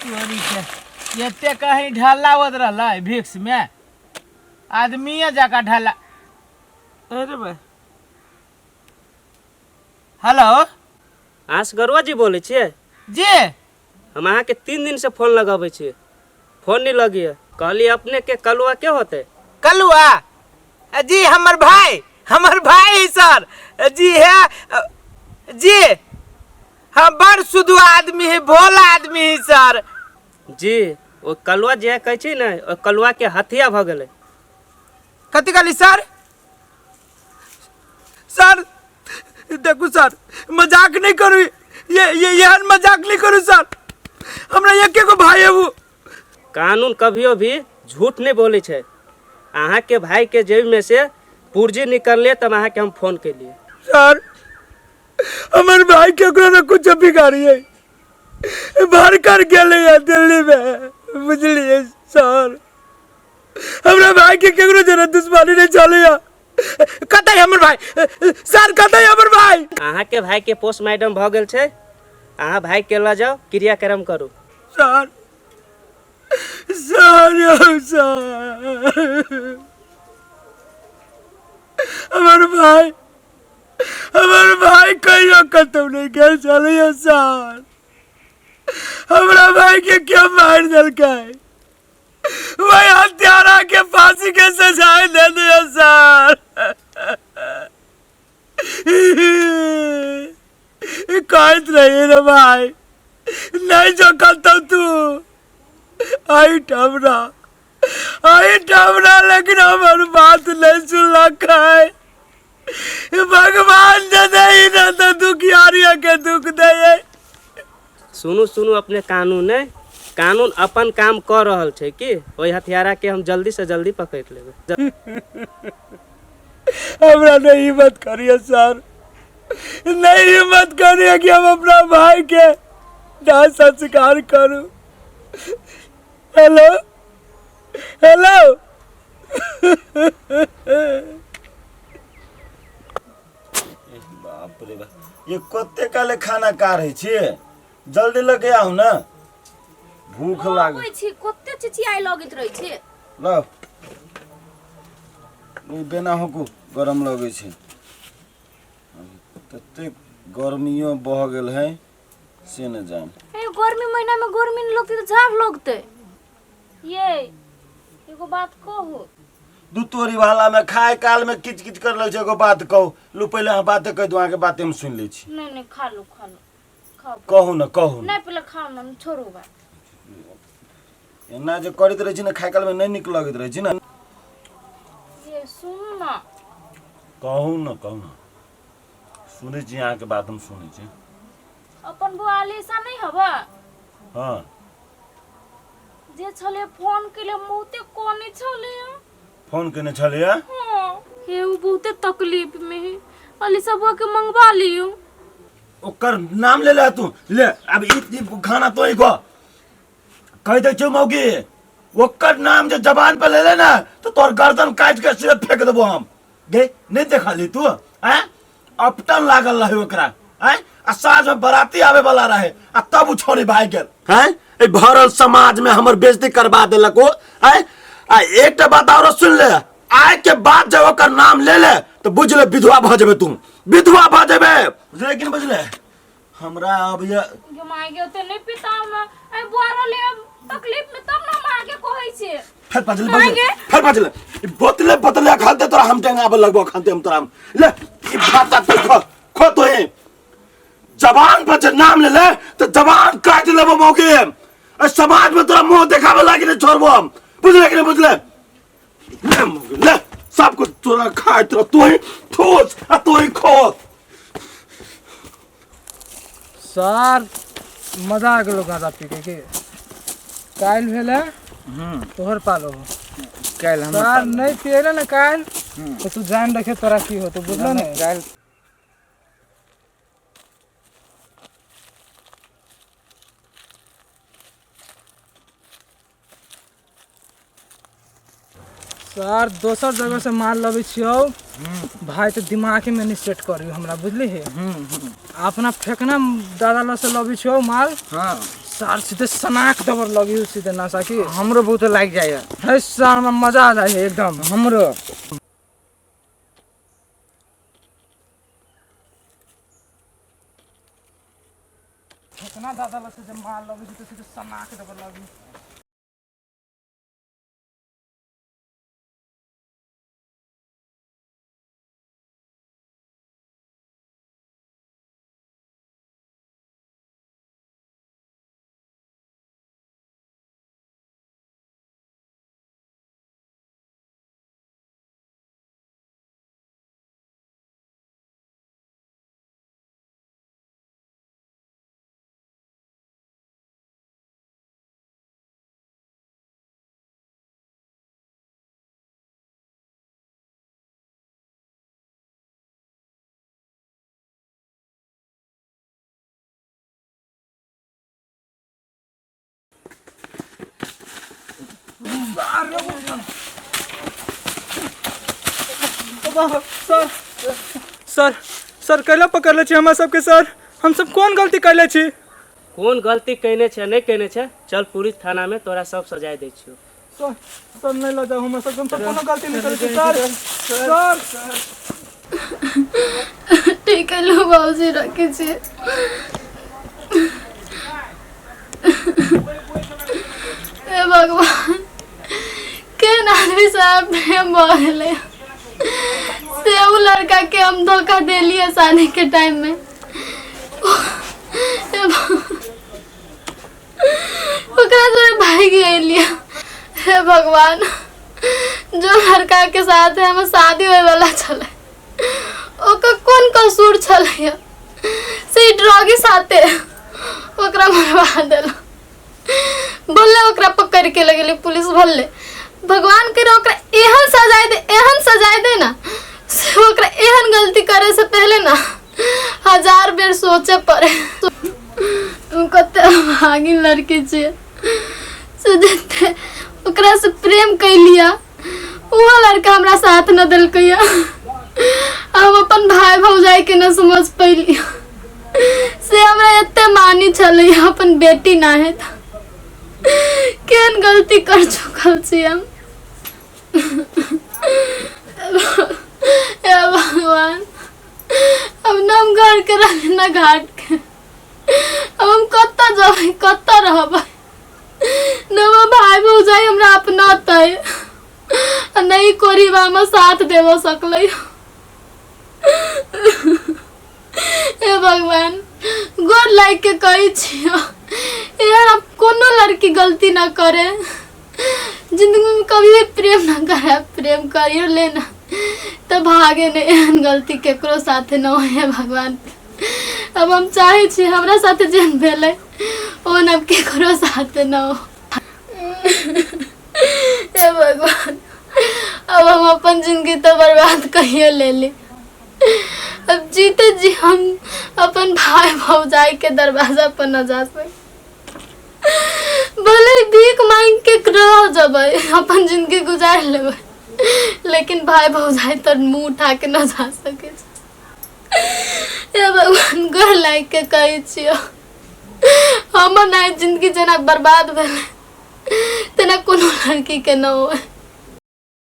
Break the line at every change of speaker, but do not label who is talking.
तोरी के एते कहीं ढलावत रहलै भिक्स में आदमीये जकाँ ढला। अरे भाई, हेलो।
अहाँ गरुआ जी बोलै छियै?
जी।
हम अहाँके 3 दिन से फोन लगाबै छियै, फोन नहीं लगिए। कहली अपने के कलुआ के होते?
कलुआ जी हमर भाई, हमर भाई सर जी है जी। हम बड़ शुद्ध आदमी है, भोला आदमी है सर
जी। ओ कलुआ जे कहै छी ने, ओ कलुआ के हत्या भऽ गेलै।
कथी कहली सर? सर देखू सर, मजाक नहीं करू, ये ये एहन मजाक नहीं करू सर। हमरा एके गो भाई है वो।
कानून कभियो भी झूठ नहीं बोलै छै। अहाँके भाई के जेब में से पुर्जी निकलले तब अहाँके हम फोन केलिए।
सर हमर भाई केकरो ने कुछ बिगाड़िए, बाहर कर गेलै है दिल्ली में, बुझलिए सर। हमरा भाई के केकरो जरा दुश्मनी नहीं चलैया। कतऽ है हमर भाई सर? कतऽ है हमर भाई?
अहाँके भाई के पोस्टमार्टम भऽ गेल छै, अहाँ भाई के लऽ जाउ, क्रियाक्रम करू।
सर, सर यौ सर, हमर भाई, हमर भाई कहियो कतौ नहीं गेल छलैया सर। हमरा भाई के क्यों मारि देलकै? वही हत्यारा के फांसी के सजाए दे दिया सर। कहत रही रे भाई, नहीं जो करता तू आई ठमरा, आई ठमरा, लेकिन हमार बात नहीं सुनलक है। भगवान दे दे ही ना तो दुखियारिया के दुख दे।
सुनू सुनू, अपने कानून है, कानून अपन काम कऽ रहल छै कि ओहि हथियारा के हम जल्दी से जल्दी पकड़ि लेबै।
हमरा नहीं हिम्मत करिए सर, नहीं हिम्मत करिए कि हम अपना भाई के दाह संस्कार करूं। Hello hello.
बाप रे बाप, ये कते काले खाना काढ़ै छियै? जल्दी लऽ के आउ ने, भूख लागल।
अबै छी, कते चिचियाइ लगैत रहै छी।
ल ई बेना होकू, गरम लगै छै। ततेक गर्मियो बह गेल है से ने जान।
हे, गर्मी महीना में गर्मी नहीं लगतै तऽ जाड़ लगतै। ये एगो बात कहू।
दू तोरी वाला में खाए काल में किच किच कर लै छै। एगो बात कहू, लू पहिले अहाँ बाते कहि दू, अहाँके बाते हम सुनि लै छी।
नहीं नहीं, खा लो खा लो, खाओ।
कहू ने, कहू ने।
नहीं, पहिले खाओ ना, छोड़ू बात।
एना जे करैत रहै छी ने खाए काल में, नहि नीक लगैत रहै छै ने।
ये सुनू ना।
कहू ने, कहू ने, सुनै छी, अहाँके बात हम सुनै छी।
अपन बुआ अलीसा नहीं हवा?
हाँ।
जे छले फोन केले, बहुते कोने छले।
फोन केने छलियै?
हाँ, हे उ बहुते तकलीफ में है, अलीसा बुआ के मंगवा लियो।
ओकर नाम ले ले तू, ले अब ई खाना तो ही खो। कह दै छौ मौगी, ओकर नाम जे जबान पे ले ले ना तो तोर गर्दन काट के सिर फेंक देबो हम। गे नहीं देखली तू? हैं, अपटन लागल रहे ओकरा। हैं, आ साँझ में बराती आवे वाला रहे आ तब उ छोड़ी भाग गेल। हैं, ए भरल समाज में हमर बेइज्जती करवा देलक ओ। हैं, आ एकटा बात आरो सुन ले, आय के बाद जब ओकर नाम ले ले तो बुझ ले विधवा भऽ जेबे तू, विधवा भऽ जेबे। बुझले कि नहीं बुझले? हमरा अब ये
गे माय गे, ओते नहीं पिताओ ना। ए बुआ रहले अब तकलीफ में तब ना हम आगे कहै छी।
फिर बजले,
माय
बजले
गे।
फिर बजले, ई बोतले बोतले खाते तोरा हम टेंगाबे लगबो, खाते हम तोरा हम। ले ई भात तात खो, खो तो हे। जबान पर जे नाम ले ले तो जबान काट लेबो मौके। ए समाज में तोरा मुंह देखाबे लागी नहीं छोड़बो हम, बुझले कि नहीं बुझले? ले मौके, ले सब कुछ तोरा खाए, तोरा तू ही ठोस आ तू ही खो।
सर मजा आ गेलो गांजा पी के। काल्हि भेलै तोहर पालो।
काल्हि हमर
सर
पालो।
नहीं पियले ने काल्हि तो तू जान रखे तोरा की होतो, बुझलो ने?
काल्हि
सर दोसर जगह से माल लबै छियौ भाई तो दिमाग में नहीं सेट करियो हमरा, बुझली हे? अपना फेकना दादा लग से लबै छियौ माल।
हाँ।
सार सीधे सनाक दबर लगी सीधे नशा की।
हमरो बहुत लागि जाइए।
है सार में मजा आ जाए एकदम
हमरो।
इतना ज्यादा लगते जब माल लगे तो सीधे सनाक दबर लगी। सर सर सर कैला पकड़ले छी हमरा सबके सर? हम सब कोन गलती कैले छी?
कोन गलती कयने छै नहि कयने छै, चल पुलिस थानामे तोरा सब सजाय दै छियौ।
सर सर नहीं लऽ जाउ हमरा सबके, हम सब कोनो गलती नहीं करै छी सर। सर
ठीक है लो बाबूजी रखे छी। हे भगवान, केहन आदमी से प्रेम भऽ गेलै से उ लड़का के हम धोखा देलियै शादी के टाइम में। हे भगवान, ओकरा से भागि गेलियै। हे भगवान, जो लड़का के साथ हमर शादी होय वाला छलै ओकर कोन कसूर छलै से ड्रॉगी साथे ओकरा मरवा देलक। भले ओकरा पकड़ के लगेली पुलिस, भले भगवान करे ओकरा एहन सजाय दे, एहन सजाय दे ना से ओकरा एहन गलती करे से पहले ना 1000 बेर सोचे पड़े। हम कते भागिन लड़की छियै से जते ओकरा से प्रेम कैलिया ओहो लड़का हमरा साथ न देलकै। हम अपन भाई भौजाई के न समझ पैलिया से हमरा एते मानी छलै अपन बेटी ना है। केहन गलती कर चुकल छी हम। हे भगवान, अब न हम घर के रहले न घाट के, अब हम कतऽ जेबै कतऽ रहबै? न हमर भाई भौजाई हमरा अपनतै आ नहि कोरीबा हमर साथ देबऽ सकलै। हे भगवान, गोर लागि के कहै छियौ एहन आब कोनो लड़की गलती न करे, जिंदगी में कभी भी प्रेम न करे, प्रेम करियो ले ना तऽ भागे नहि, एहन गलती केकरो साथे न होय। हे भगवान, अब हम चाहै छी हमरा साथे जेहन भेलै ओहन आब केकरो साथे न हो। हे भगवान, अब हम अपन जिंदगी तऽ बर्बाद कहिए लेली, अब जीते जी हम अपन भाई भौजाई के दरवाजा पर न जा सक, भले ही भीख मांग के रह जबै अपन जिंदगी गुजार लेबै, लेकिन भाई भौजाई तर मुंह उठा के न जा सकै छै। हे भगवान, गोर लागि के कहै छियौ हमर नाइ जिंदगी जेना बर्बाद भेलै तेना कोनो लड़की के न होय।